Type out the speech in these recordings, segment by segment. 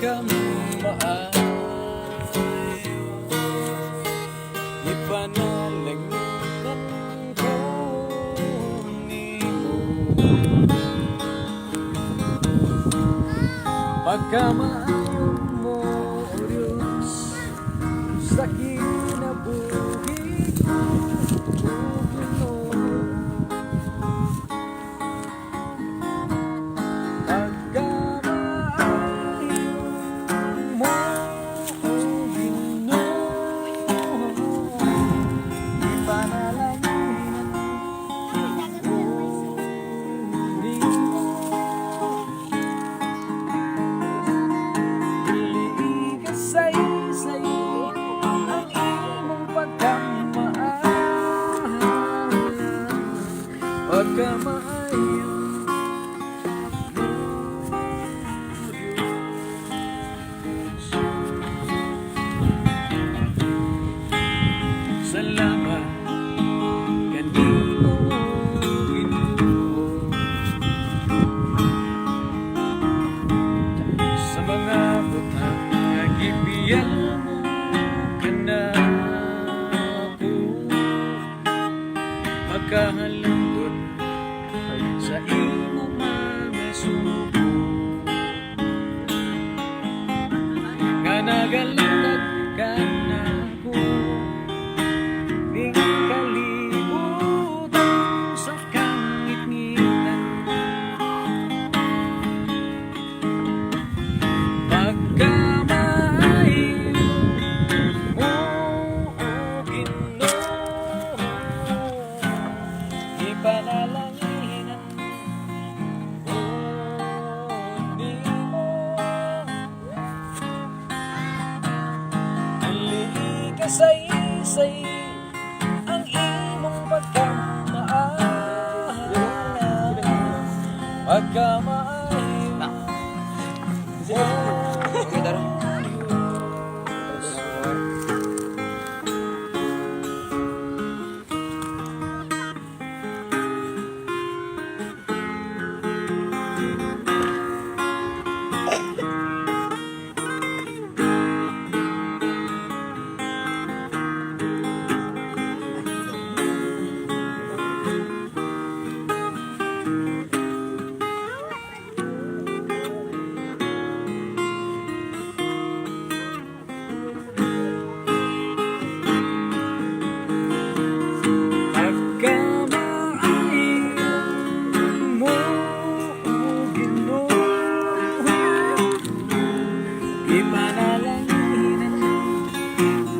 Pagkamaayo, ipanalanginan ko nimo. Pagkamaayo mo, O Diyos, sa kinabuhi ko, O Ginoo. Pagkamaayo mo, O Ginoo, ipanalanginan ko nimo. Dili kasaysay ang imong pagkamaayo, pagkamaayo mo, Diyos. Salamat kanimo, Ginoo, sa mga butang nga gibiyal mo kanako, makahalangdon sa imong mga sugo nga nagalatag kanako ning kalibutan sa kangitngitan. Pagkamaayo mo, O Ginoo, ipanalanginan ko nimo. Dili kasaysay ang imong pagkamaayo, pagkamaayo mo, Okay, tara. Diyos. Pagkamaayo mo, O Ginoo, ipanalanginan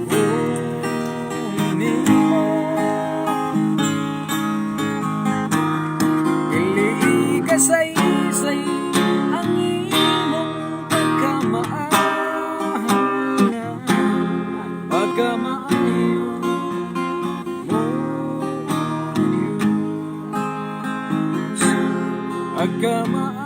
ko nimo. Dili kasaysay ang imong pagkamaayo, pagkamaayo mo, Diyos. Pagkamaayo.